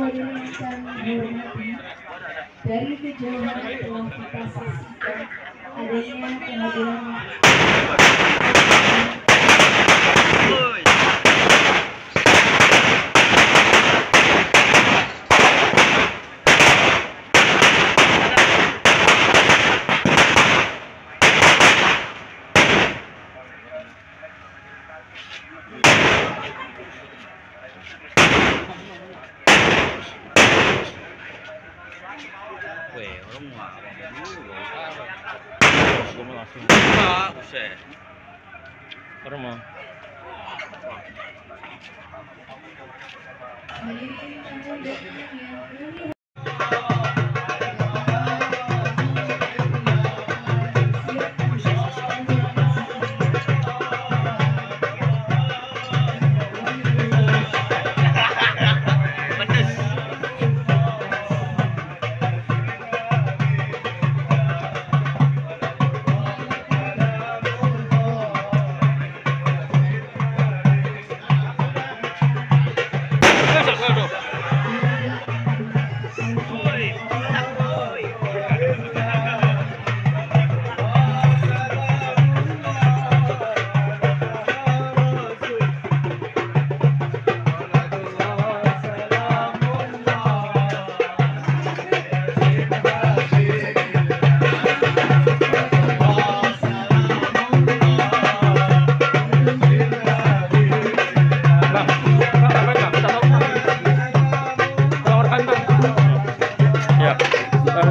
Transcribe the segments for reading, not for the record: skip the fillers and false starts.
hadirin yang kami hormati, dari kejauhan telah kita saksikan adanya kehadiran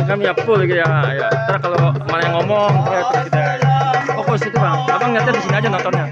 kami ya full gitu ya. Ntar kalau mana yang ngomong terus kita fokus itu bang. Abang ngeliatnya di sini aja nontonnya.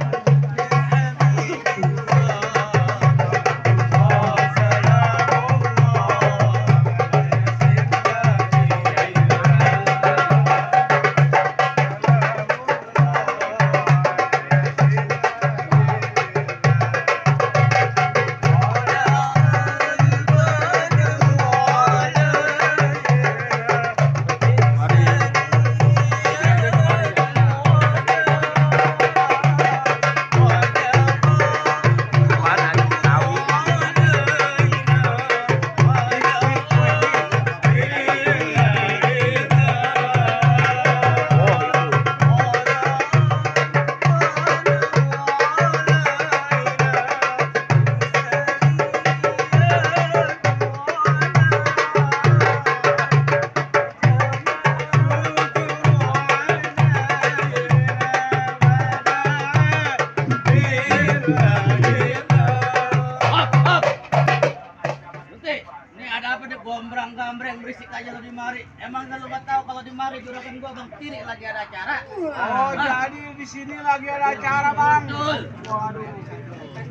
Gombrang-gambreng berisik aja lo di mari. Emang lu nggak tahu kalau di mari juragan gua Bang Tiri lagi ada acara? Oh, jadi di sini lagi ada acara, Bang. Betul. Waduh.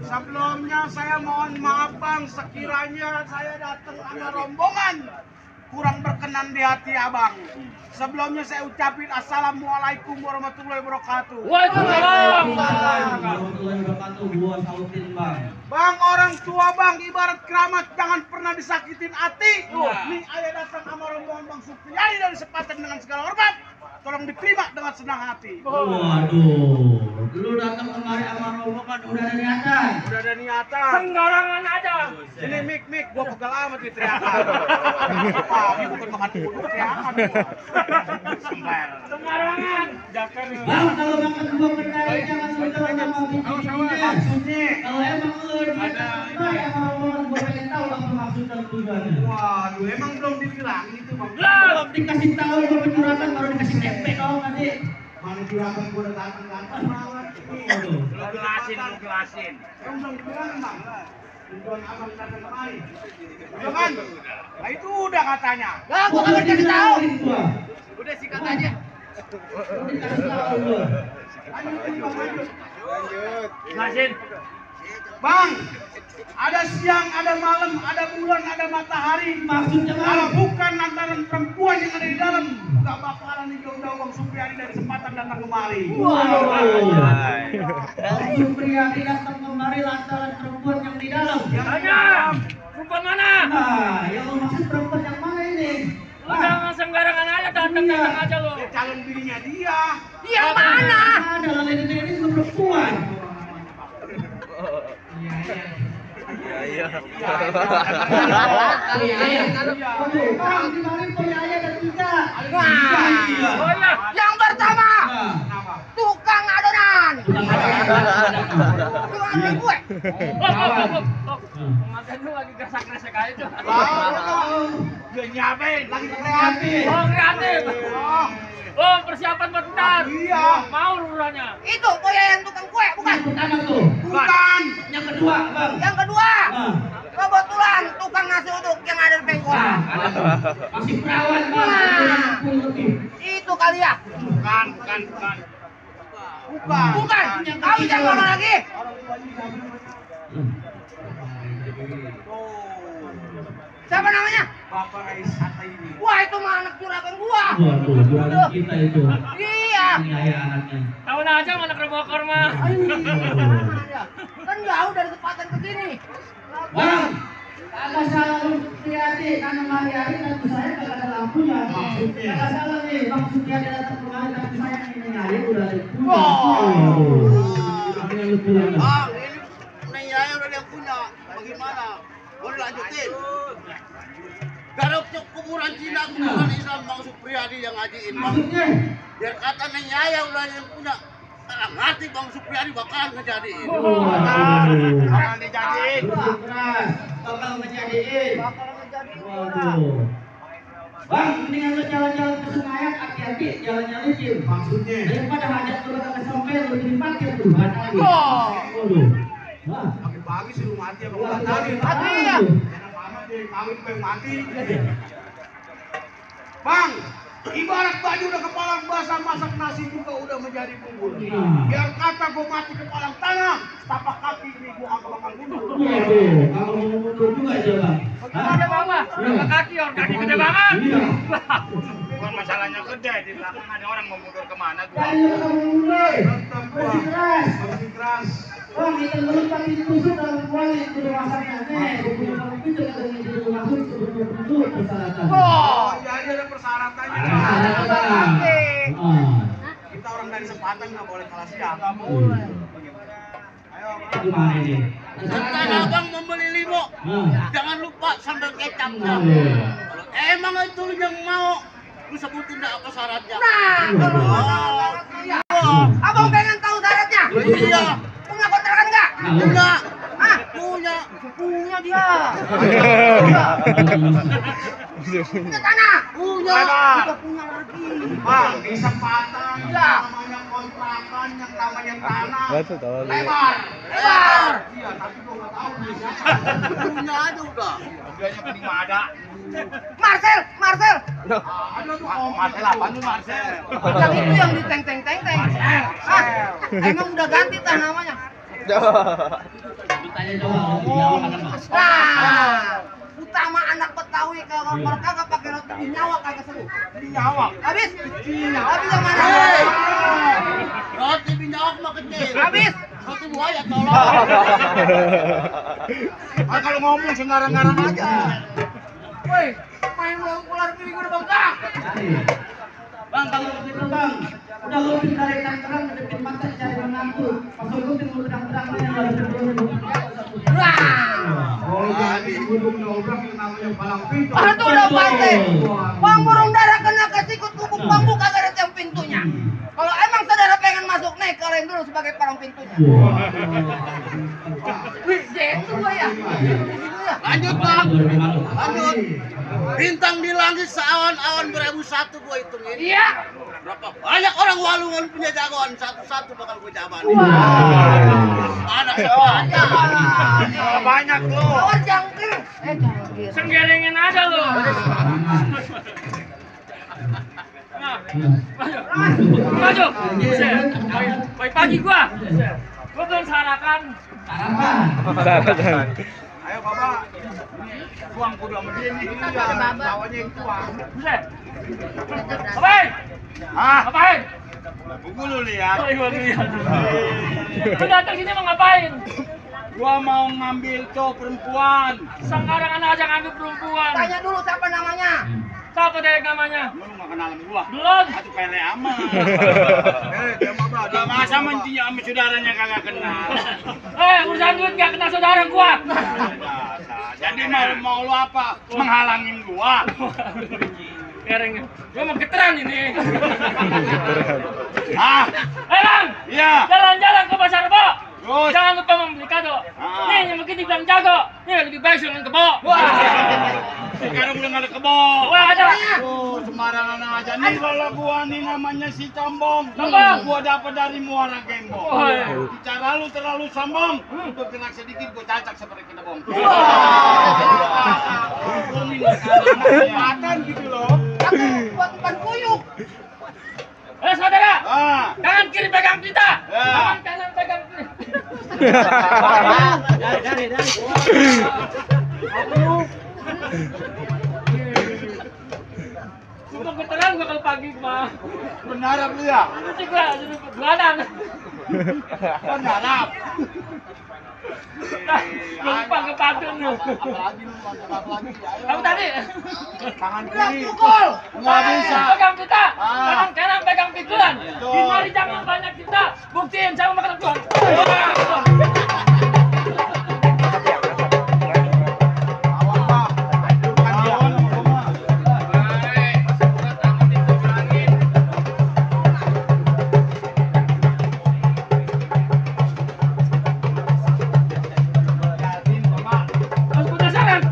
Sebelumnya saya mohon maaf, Bang, sekiranya saya datang sama rombongan kurang berkenan di hati Abang. Sebelumnya saya ucapin assalamualaikum warahmatullahi wabarakatuh. Waalaikumsalam warahmatullahi wabarakatuh. Gua sautin, Bang. Bang, orang tua Bang ibarat keramat, jangan pernah disakitin hati. Nih ayah datang sama rombongan Bang Supriyadi dari Sepatan dengan segala hormat. Tolong diterima dengan senang hati. Waduh, lu datang kemari sama rombongan udah ada niatan. Udah ada niatan. Sembarangan aja. Ini mik, gua pegal amat di teriakan. Apa? Bukan makan dulu teriakan. Sembarangan. Jangan. Bang, kalau makan gua kendari jangan sebentar nama maksudnya. Kalau emang lu ada sama rombongan gua pengen tahu apa maksud dan tujuannya. Waduh, emang belum dibilang itu, Bang. Belum dikasih tahu gua juragan baru dikasih tempe dong tadi. Mana juragan gua udah ganteng banget. Waduh. Lu jelasin. Emang belum dibilang, Bang. Tujuan abang datang kemari. Jangan. Nah itu udah katanya. Lah, gua kan dikasih tahu. Udah sikat aja. Udah dikasih tahu gua. Lanjut. Jelasin. Bang, ada siang, ada malam, ada bulan, ada matahari. Maksudnya Kalau Bang? bukan lantaran perempuan yang ada di dalam, gak bakalan nih jauh-jauh Bang Supriyadi dari Sempatan datang kemari. Bang Supriyadi datang kemari lantaran perempuan yang di dalam. Yang Perempuan mana? Nah, yang lu maksud perempuan yang mana ini? Lu jangan sembarangan aja datang aja lo. calon bininya dia. Yang mana? Dalam ini juga perempuan. Iya. Bang, kemarin punya ayah ada 3. Yang pertama, tukang adonan. Tukang adonan kue. Pengantin lu lagi gesek-gesek aja tuh. Dia nyiapin, lagi kreatif. Oh, kreatif. Oh, persiapan buat ntar. Iya. Mau lurahnya. Itu kue yang tukang kue, bukan? Pertama tuh. Bukan. Yang kedua, Bang. Yang kedua, kebetulan tukang nasi uduk yang ada di pengkolan. Masih perawan, Bang. Nah. 60 lebih. Itu kali ya. Bukan. Bukan. Kamu jangan ngomong lagi. Siapa namanya? Bapak Aisata ini. Wah, itu mah anak juragan gua. Waduh, jualan kita itu. Iya. Ini ayah anaknya. Tahu aja mana kerbokor mah. Kan jauh dari tempatan ke sini. Bang, kagak salah lu Supriyadi, karena hari-hari nanti saya kagak ada lampunya. Kagak salah nih, Bang Supriyadi datang kemarin tapi saya ini ayah udah ada punya. Akhirnya lu pulang. Bang, ini Neng Yaya udah yang punya. Bagaimana? Boleh lanjutin? Garuk kuburan Cina, kuburan Islam Bang Supriyadi yang ngajiin Bang. Maksudnya? Biar kata Neng Yaya udah yang punya. Nggak ngerti Bang Supriyadi bakal ngejadiin. Jangan dijadiin. Keras, bakal ngejadiin. Bakal ngejadiin orang. Waduh. Bang, mendingan lu jalan-jalan ke Senayan, hati-hati, jalannya licin. Maksudnya. Daripada hajat lu kagak sampai, lu jadi parkir tuh, batal. Waduh. Wah. Pagi-pagi suruh mati apa enggak tadi. Mati ya. Enak amat deh, kawin pengen mati. Bang, ibarat baju udah kepalang basah, masak nasi juga udah menjadi bubur. Biar kata gua mati kepalang tanah, tapak kaki ini gua agak bakal mundur. Waduh, kalau mau mundur juga aja, Bang. Ada mama. Ada kaki, orang kaki gede banget. Iya. Bukan masalahnya gede, di belakang ada orang mau mundur kemana gua. Tadi lu kamu mundur. Tetap gua Masih keras. masih keras. Bang, kita dulu pakai tusuk dalam kuali itu masaknya. Nih, gua punya kalau pintu kata ini jadi masuk sebelum pintu persyaratan. Oh, iya ada persyaratannya. Persyaratan, Bang. Kita orang dari Sepatan nggak boleh kalah siap. Ayo, Gimana ini? Setelah abang membeli limo, jangan lupa sambal kecapnya. Kalau emang itu lu yang mau, lu sebutin dah apa syaratnya. Nah, kalau syaratnya ya. Abang pengen tahu syaratnya? Iya. Punya kontrakan enggak? Punya. Hah? Punya. Punya dia. Punya tanah. Punya. Udah punya lagi. Bang, di Sepatan Iya. namanya kontrakan, yang namanya tanah. tahu. Lebar. Lebar. Iya, tapi gua nggak tahu di siapa. Punya aja udah. Harganya paling ada. Marcel. Ada tuh Marcel apa tuh Marcel? Yang itu yang di teng. Ah, emang udah ganti tah namanya. Tanya doang, di nyawa kagak masuk. Nah, utama anak Betawi kalau kagak pakai roti di nyawa kagak seru. Di nyawa. Habis yang mana? Roti binyawak mah kecil. Habis. Roti buaya tolong. Kalau ngomong sembarang-barang aja. Woi, main bola ular kiri gua udah bangkang. Bang, kalau begitu Bang, udah lu dari terang depan mata cari menantu. Pas lu tinggal terang-terang yang harus berdua. Wah. Oh, jadi gunung nobrak yang namanya palang pintu. Itu udah pasti. Bang burung dara kena kesikut kubuk bambu kagak ada yang pintunya. Kalau emang saudara pengen masuk nih, kalian dulu sebagai palang pintunya. Wih, itu gua ya. Lanjut Bang. Lanjut. Bintang di langit seawan-awan 2001 gua hitungin. Iya. Berapa banyak orang walungan punya jagoan, satu-satu bakal gua jaban. Anak semuanya. Banyak lo. Lawan jangkir. Jangkir. Senggerengin aja lo. Nah, maju. Pagi gua. Gua belum sarapan. Ayo Bapak. Tuang kudu sama dia nih. Lawannya yang tuang. Buset. Ngapain? Hah? Ngapain? Gua lu lihat. Oh, gua lihat. Lu datang sini mau ngapain? Gua mau ngambil cowok perempuan. Sekarang anak aja ngambil perempuan. Tanya dulu siapa namanya. Siapa Apa deh namanya? Lu nggak kenal sama gua. Belum. Atuh pele amat. Dia mah badan. Masa mencinya sama saudaranya kagak kenal. Urusan duit gak kenal saudara gua. Jadi mau lu apa? Menghalangin gua. Kereng. Gua mau geteran ini. Ah, Bang. iya. Jalan-jalan ke pasar Rebo. Terus. Jangan lupa membeli kado. Nih, yang begini bilang jago. Nih, lebih baik dengan kebo. Sekarang udah nggak ada kebo. Wah, ada. Oh, sembarangan aja. Nih kalau gua nih namanya si Combong. Sombong. Gua dapat dari Muara Gembong. Oh, iya. Bicara lu terlalu sombong. Untuk gerak sedikit gua cacak seperti kedebong. Gua minta kesempatan gitu loh. Aku buat umpan kuyuk. Saudara. Tangan kiri pegang kita. Ya. Tangan kanan pegang kiri. Untuk geteran gua kalau pagi mah. Berharap lu ya? Cik lah, jualan. Berharap. Lupa ke patung lu. Apalagi lu apalagi. Kamu tadi. Tangan Bilang kiri. pukul. Nggak bisa. Pegang kita. Ah. Tangan kanan pegang pikulan. Betul. Di mari jangan banyak kita. Buktiin saya makan Tuhan. Awan Pak. Bukan lawan sama gua mah. Harus penasaran.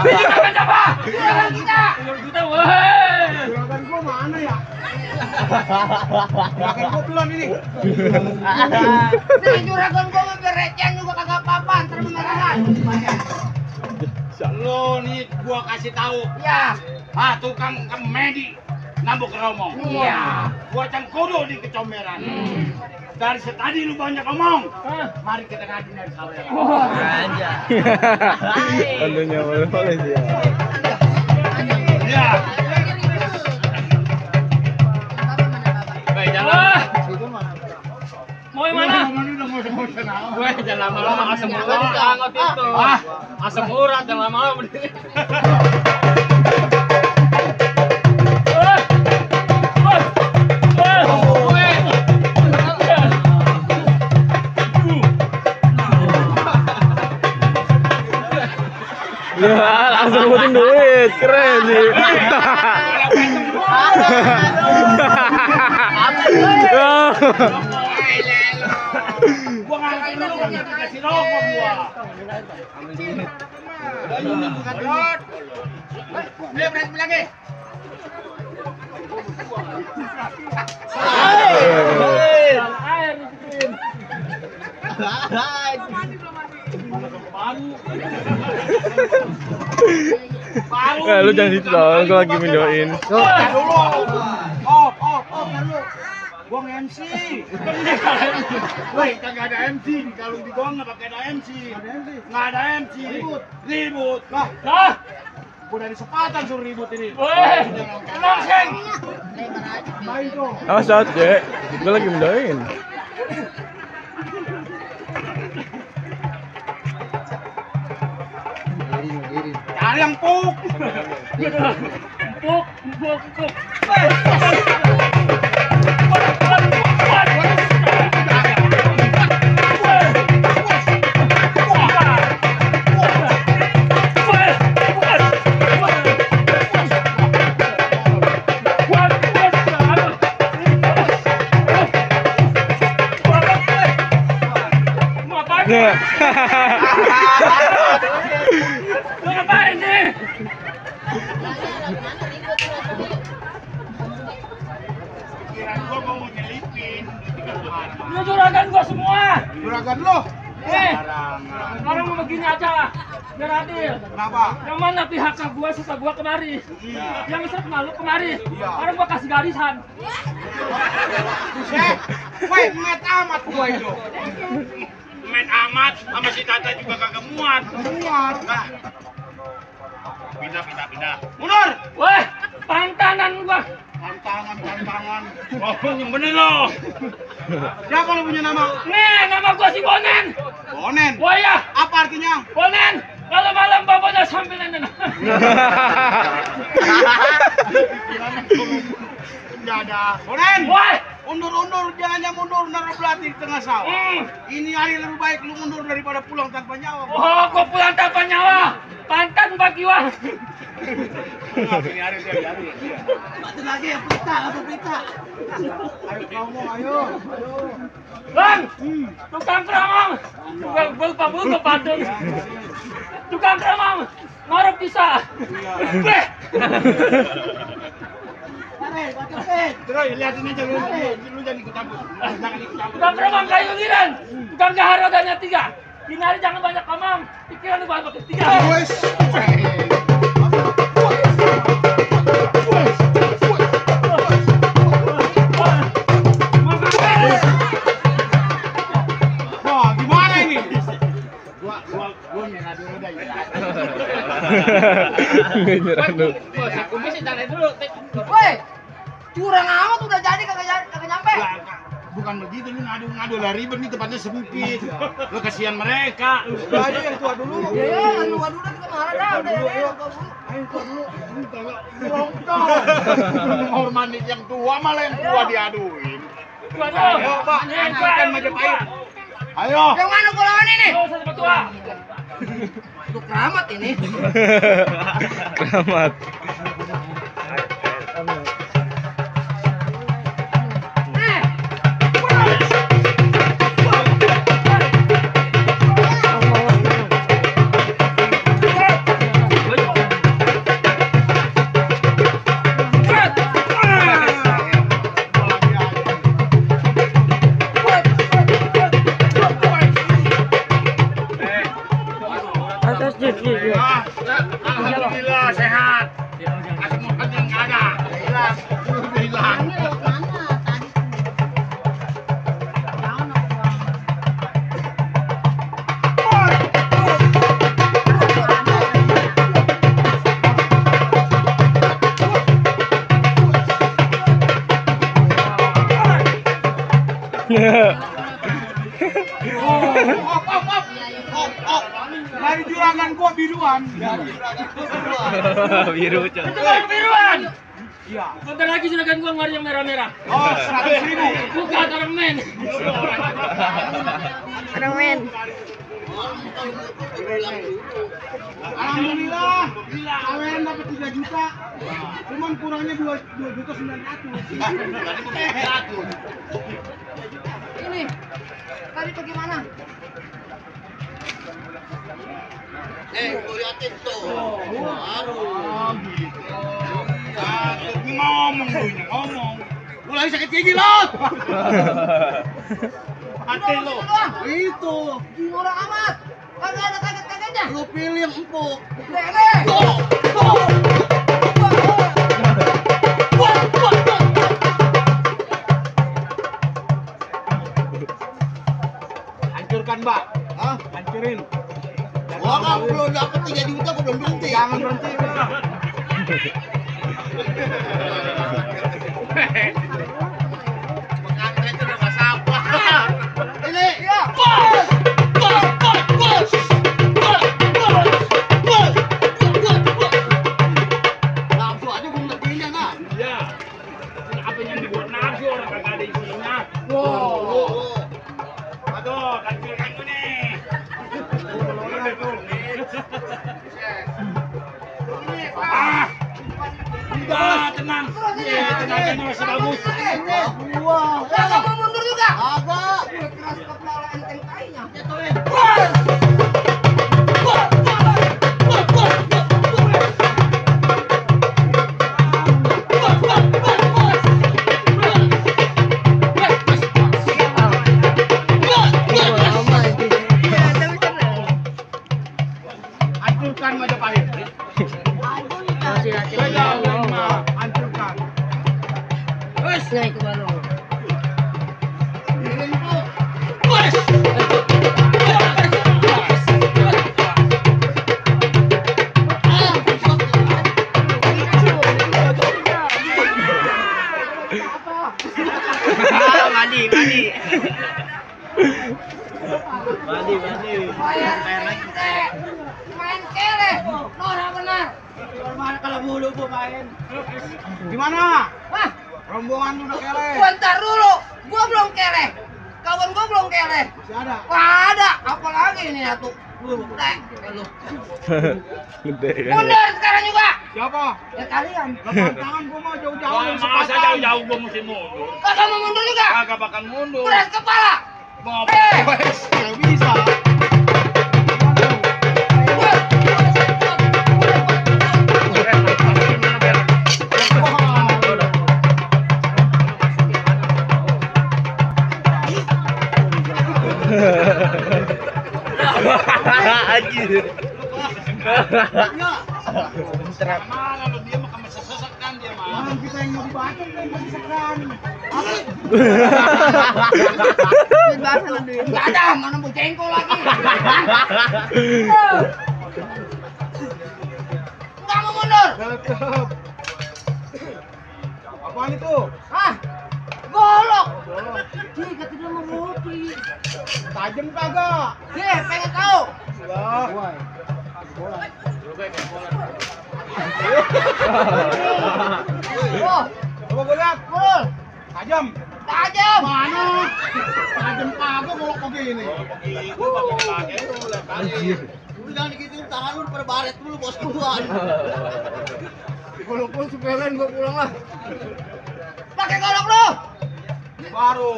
Jangan coba. Juragan kita. Kita, woi. Juragan gua mana ya? Juragan gua belum ini. Nih juragan gua mah berecehan juga kagak apa-apa, ntar beneran. Lu nih gua kasih tahu. Ya. Tukang kemedi nambuk keromong. Iya. Gua cangkodo di kecomberan. Dari setadi lu banyak ngomong. Mari kita ngadu dari saweran. Tentunya boleh sih. Iya. Wah. Mau yang mana? Udah mau kenal. Gue jangan lama-lama asam urat banget itu. Asam urat jangan lama-lama berdiri. Ya, langsung rebutin duit. Keren sih. Gua nggak lu kan dikasih rokok gua. Ayo berhenti lagi. Air disitu. Lu jangan gitu dong, gue lagi mindoin. Dulu. Dulu. Gua nge-MC. Woi, kagak ada MC. Kalau di gua nggak pakai ada MC. Nggak ada MC. Ribut. Lah. Gua dari sepatan suruh ribut ini. Woi, tenang, Seng. Main dong. Awas aja, gue lagi mindoin. Cari yang puk. Empuk. Lu ngapain nih? Kira gua mau nyelipin. Lu juragan gua semua. Juragan lo. Sekarang mau begini aja lah, biar adil. Kenapa? Yang mana pihak gua suka gua kemari, yang serta lu kemari. Iya. Orang gua kasih garisan. Woi, met amat gua itu. Main amat sama si Tata juga kagak muat. Muat. Pindah. Mundur. Weh, pantanan gua. Tantangan. Ngomong yang bener loh. Siapa lu punya nama? Nih, nama gua si Bonen. Bonen. Wah ya, Apa artinya? Bonen. Kalau malam babonnya sambilan. Tidak ada. Bonen. Wah, Undur, jangan mundur, naruh belati di tengah sawah. Ini hari lebih baik lu mundur daripada pulang tanpa nyawa. oh, gua pulang tanpa nyawa. Pantan bagi wah. Ini hari. Batu lagi ya pita. Ayo ngomong, ayo. Bang, tukang keramang. Tukang bulu patung. Tukang keramang. Ngarep bisa. Beh. Terus lihatin aja lu jangan ikut campur. Jangan ikut campur. Tukang keramang kayu liran. Tukang gahar rodanya 3. Ini hari jangan banyak ngomong. Pikiran lu banyak 3. Wes. Wah, gimana ini? Gua nyerah dulu dah ya. Nyerah dulu. Woi, curang amat udah jadi kagak nyampe. Bukan begitu, lu ngadu lah ribet nih, tempatnya sempit. Lu kasihan mereka. Udah aja yang tua dulu. Ya, anu dulu kita marah dah, udah ya. Ayo tua dulu. Menghormati yang tua, malah yang tua diaduin. Ayo, Pak, lanjutkan Majapahit. Ayo. Yang mana gua lawan ini? Oh, sama tua. Itu keramat ini. Keramat. Alhamdulillah sehat. Asam urat yang nggak ada. Hilang. Udah hilang. Dari jurangan gua biruan. Biru, Itu baru biruan. Iya. Bentar lagi juragan gua ngeluarin yang merah-merah. Oh, 100.000. Bukan orang men. Orang men. Alhamdulillah, kalian dapat 3 juta. Cuman kurangnya 2.900.000. Ini. Tadi bagaimana? Gua liatin tuh. Baru. Ngomong. Gua lagi sakit gigi loh. Hati lo. Itu. Murah amat. Kagak ada kaget-kagetnya. Lu pilih yang empuk. Lele. Hancurkan, Mbak. Hah? Hancurin. Gua kan belum dapet 3 juta, gua belum berhenti. Jangan berhenti, Mbak. Pengantin itu udah gak sabar. Ini. Ya. Langsung aja gua ngertiinnya, nah. Iya. Apa yang dibuat nafsu orang kagak ada isinya. Aduh, hancurkan gua nih. Udah, tenang. Tenaganya masih bagus. Wah, kagak mau mundur juga. Agak. Udah keras kepala enteng kainya. Naik ke balong. Mandi. Main kele. Nora benar. Gimana kalau mulu bu main? Gimana? Wah, Rombongan udah kele. bentar dulu. Gua belum kele. Kawan gua belum kele. Masih ada. Wah, ada. Apalagi ini satu. Udah, lu. Gede kan. Mundur sekarang juga. Siapa? Ya kalian. Lepas tangan gua mau jauh-jauh dari Masa sepatan. jauh-jauh gua mesti mundur. Kakak mau mundur juga. Kagak bakal mundur. Keras kepala. Mau Nggak bisa. Anjir. mana lu dia mah sesek kan dia mah. Orang kita yang mau dibaca yang mau disekan. Enggak ada, mana mau jengkol lagi. Enggak mau mundur. Tetep. Apaan itu? Hah? Golok. Dia kata dia mau roti. Tajam kagak? Dia pengen tahu. Wah. Oh, Coba gue lihat. mul. Tajam. Tajam. Mana? Tajam kagak golok begini. Lu jangan digituin tangan lu pada baret dulu bos duluan. Golok pun sepelen gue pulang lah. Pakai golok lu. Baru.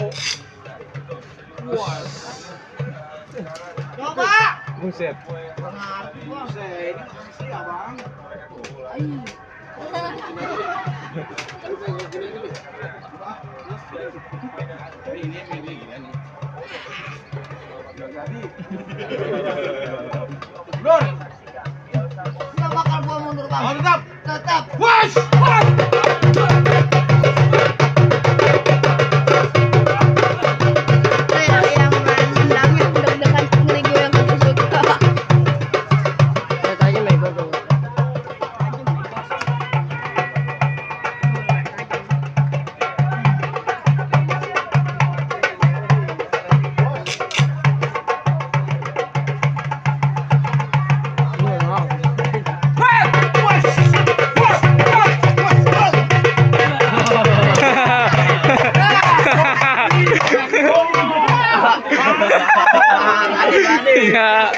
Wah. Coba. Buset. Buset, ini masih abang. Mundur. Enggak bakal gua mundur, Bang. Oh, tetap. Tetap. Wash. Iya.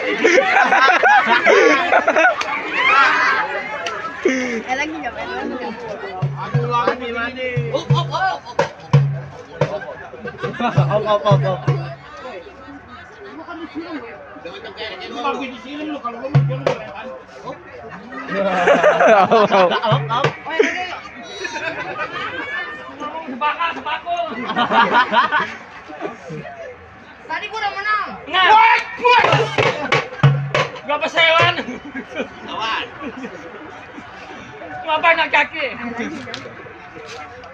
Lagi nggak main lagi nggak? Aduh, mandi. Lu bagi di sini lu kalau lu mau lu lempar. Sebakul. Tadi gua udah menang. Gak pesewan. Kawan. Ngapa nak kaki?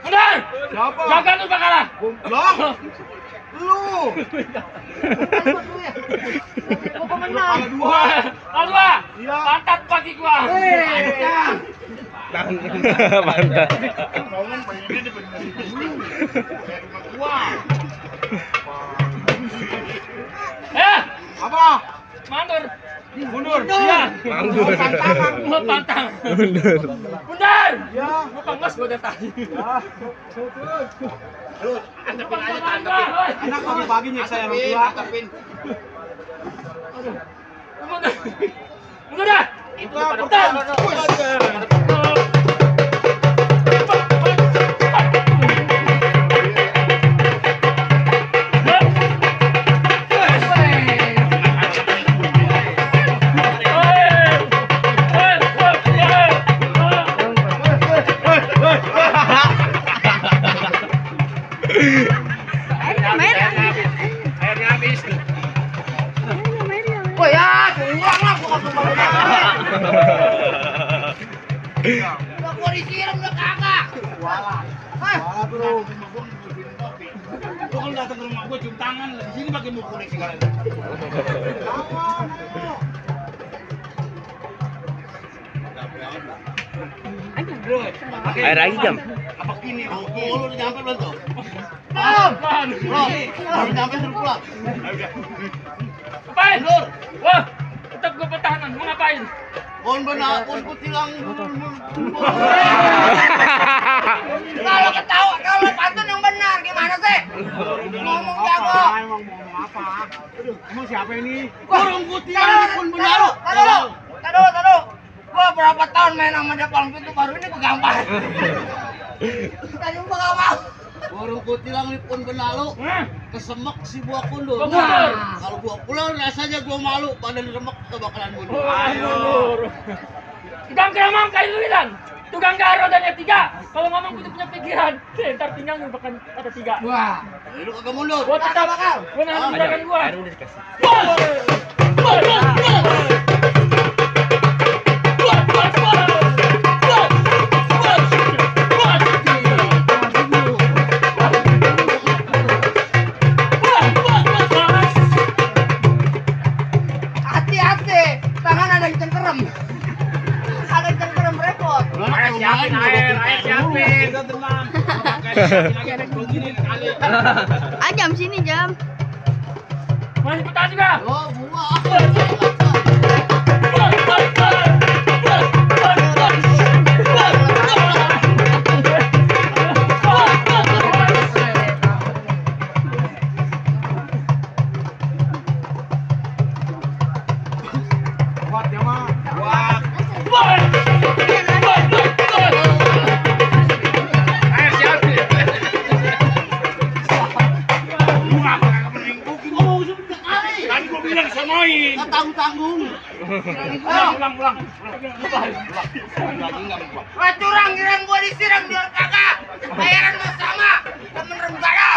Benar. Siapa? Jangan lu bakalah. Lah. Lu. Gua pemenang. Ada dua. Alwa. Iya. Pantat pagi gua. Mantap. Ngomong pengennya dibenerin dulu. Wah. Apa? Mandur. Mundur. Iya. Mandur. Pantangan. Gua pantang. Mundur. Mundur. Ya. Gua pangas gua dari tadi. Ya. Lu antepin aja tantepin. Anak pagi-pagi nyiksa yang orang tua. Antepin. Mundur. Mundur dah. Itu pada airnya habis. Oh ya, curang lah gua kagak mau. Udah gua disiram udah kagak. Walat. Hah? Walat bro. Lu kalau datang ke rumah gue cium tangan, di sini pakai mukul segala. Air lagi jam. Apa gini? Lu udah nyampe belum tuh? Belum. Baru nyampe suruh pulang. Ngapain? Wah, tetap gue pertahanan. Mau ngapain? Pohon benar, pohon kutilang. Kalau ketawa, kalau pantun yang benar gimana sih? Ngomong jago. Emang mau ngomong apa? Aduh, emang siapa ini? Burung kutilang pohon benar. Taduh. Gua berapa tahun main sama dia paling pintu baru ini gue gampang. Tadi gua gak mau. Burung kutilang di pohon benalu. Kesemek si buah kundur. Nah. Kalau gua pulang rasanya gua malu, badan remek kebakaran mundur. Aduh. Tukang keramang kayu luilan. Tukang garo dan F3. Kalau ngomong kudu punya pikiran. Ntar tinggal merupakan kata 3. Wah. Lu kagak mundur. Gua tetap bakal. gua nahan gerakan gua. Air udah dikasih. Hati-hati, tangan ada yang cengkerem. Ada yang cengkerem repot. Siapin air siapin. Udah tenang. Begini kali. Jam sini jam. Masih bertahan juga. Oh, gua. Kuat ya mah. Air siapin. Gua kagak penting. Ngomong sudah kali. Kan gua bilang sonoin. Tanggung-tanggung. Pulang. Wah curang, kirain gua disiram dia kagak. Bayaran mah sama. Temen rem gak ada.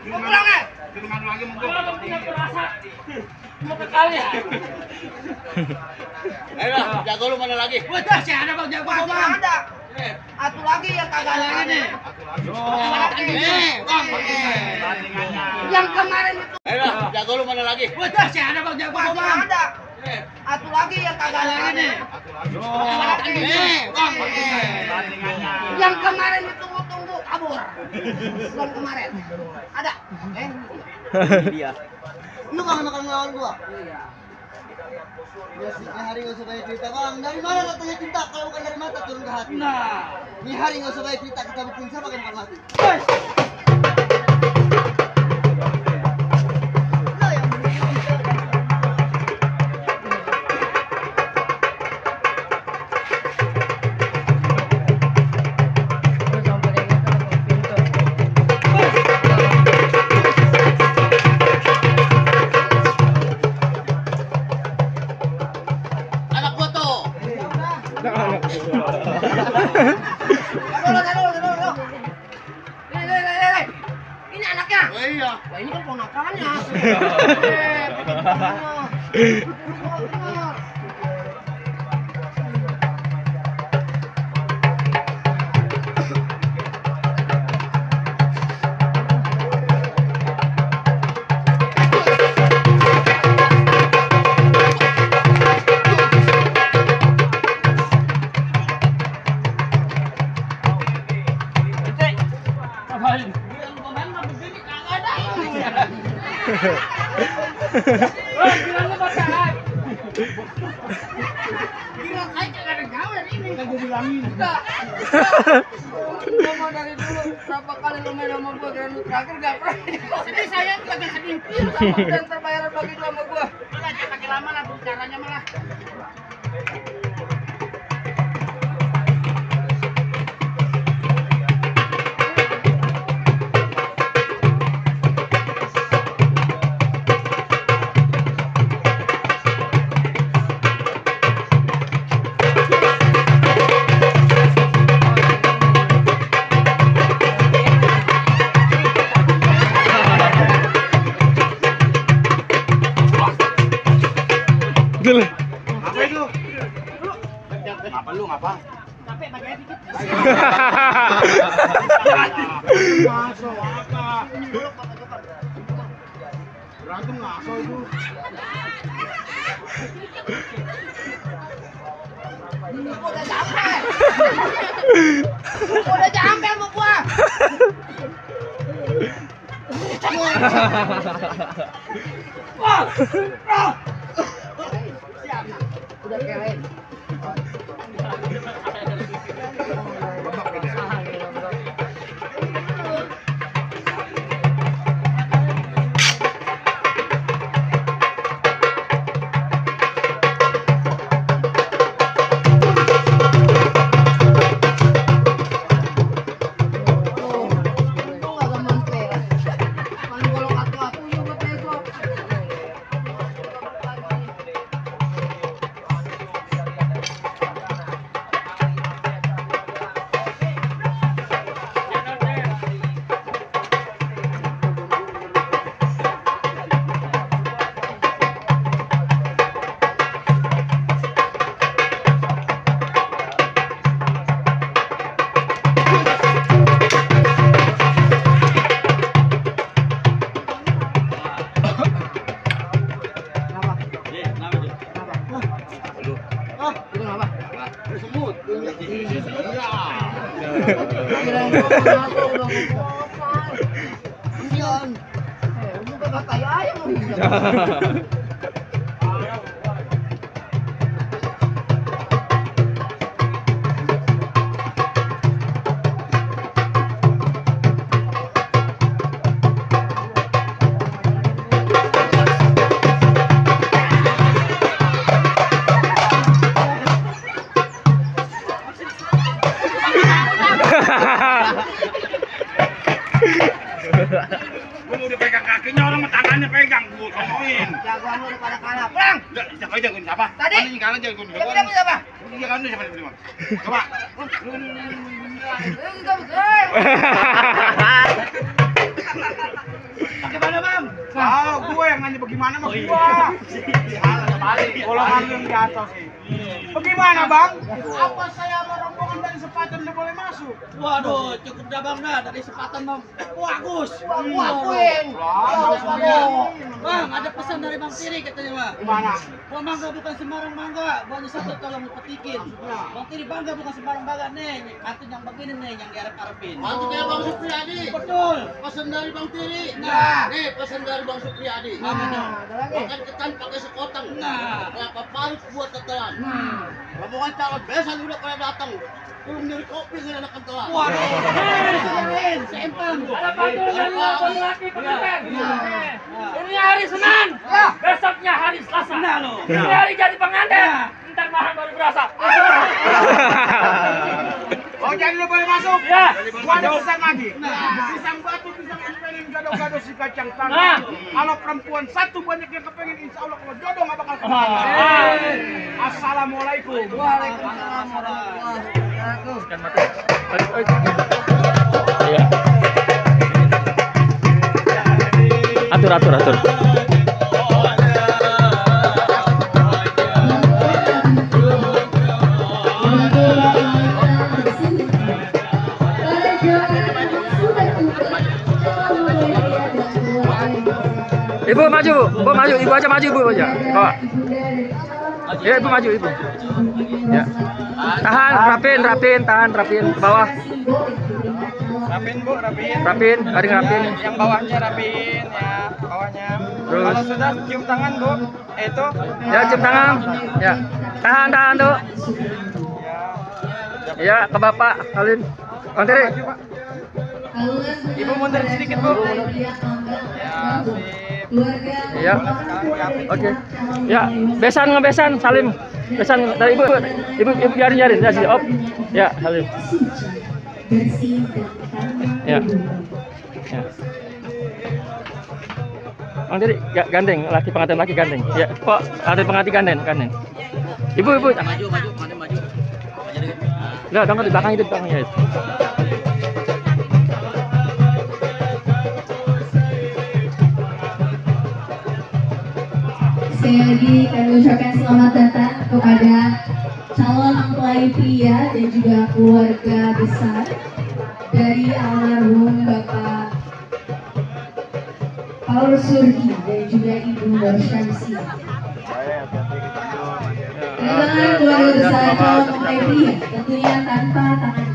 Gua pulang ya. Tenang lagi mau Kalau punya perasa. Mau ke kali. Ayo, jago lu mana lagi? Udah sih ada bang jago bang. Ada. Atu lagi yang kagak ada nih. Yang kemarin itu. Ayo, jago lu mana lagi? Udah sih ada bang jago bang. Ada. Atu lagi yang kagak ada nih. Yang kemarin itu tunggu kabur. Yang kemarin. Ada. Dia. Lu kangen makan ngawal gua? Iya. Ya sih, hari nggak usah banyak cerita bang. Dari mana datangnya cinta kalau bukan dari mata turun ke hati? Nah. Ini hari nggak usah banyak cerita, kita bikin siapa kan bukan mati. Anak gua tuh. Taduh. Ini anaknya. Oh iya. Wah ini kan ponakannya. Ngapain? Wah, bilang lu pacaran. Gila kayak gak ada gawe ini. Kan gua bilangin. Enggak. Ngomong dari dulu berapa kali lu main sama gua dan lu terakhir gak pernah. Sedih sayang kagak sedih. Dan terbayaran bagi lu sama gua. Aja pakai lama lah bicaranya malah. Dulu. Apa itu? bakso itu. Udah sampai. Udah sampai sama gua. Udah keren. Lu mau dipegang kakinya orang tangannya pegang gua komoin. Jagoan lu udah pada kalah. Pulang. Siapa jagoin siapa? Tadi. Ini kalah jagoin. Yang udah siapa? Jagoin lu siapa dulu? Coba. Bagaimana, Bang? Ah, gue yang nanya bagaimana sama gua. Golongan yang di atas sih. Bagaimana, Bang? Apa saya sama rombongan dari Sepatan udah boleh masuk? Waduh, cukup dah bang dah dari Sepatan bang. Bagus. Wakuin. Bang, ada pesan dari Bang Tiri katanya bang. Gimana? Buah mangga bukan sembarang mangga, buahnya satu tolong dipetikin. Bang Tiri bangga bukan sembarang bangga nih, kantin yang begini nih yang diarep-arepin. Mantu kayak Bang Supriyadi. Betul. Pesan dari Bang Tiri. Nah. Nih pesan dari Bang Supriyadi. Apa dong? Ada lagi. Makan ketan pakai sekoteng. Nah. Kelapa parut buat tetelan. Rombongan calon besan udah pada datang. Belum nyari kopi nggak ada kentelan. Waduh. Sempang. Ada pantul dan maupun laki pengantin. Ini hari Senin. Besoknya hari Selasa. Nah, lo. Ini hari jadi pengantin. Ntar malam baru berasa. Oh, jadi lu boleh masuk? Ya. Gua ada pesan lagi. Pisang batu, pisang empenin, gado-gado si kacang Nah. tanah. Kalau perempuan satu banyak yang kepengen, insya Allah kalau jodoh nggak bakal kemana. Assalamualaikum. Waalaikumsalam warahmatullahi wabarakatuh. Iya. Atur. Ibu maju, ibu aja maju, ibu aja. Bawa. Ya, ibu maju, ibu. Ya. Tahan, rapin ke bawah. Rapin bu, rapin. Rapin, garing rapin. Yang bawahnya rapin ya, bawahnya. Terus. Kalau sudah cium tangan bu, itu. Ya, cium tangan. Ya. Tahan tuh. Ya, ke bapak, Alin. Bang Tiri. Ibu mundur sedikit bu. Ya, Ya. Oke. Ya, ngebesan Salim. Besan dari ibu biarin ya sini. Op. Ya, Salim. Ya. Ya. Bang Tiri, gandeng, laki pengantin laki gandeng. Ya, kok ada pengantin gandeng. Ibu. Maju. Enggak, dong di belakang itu belakangnya itu. Sekali lagi kami ucapkan selamat datang kepada calon mempelai pria dan juga keluarga besar dari almarhum Bapak Paul Surdi dan juga Ibu Nur Syamsi. Kedatangan keluarga besar calon mempelai pria tentunya tanpa tangan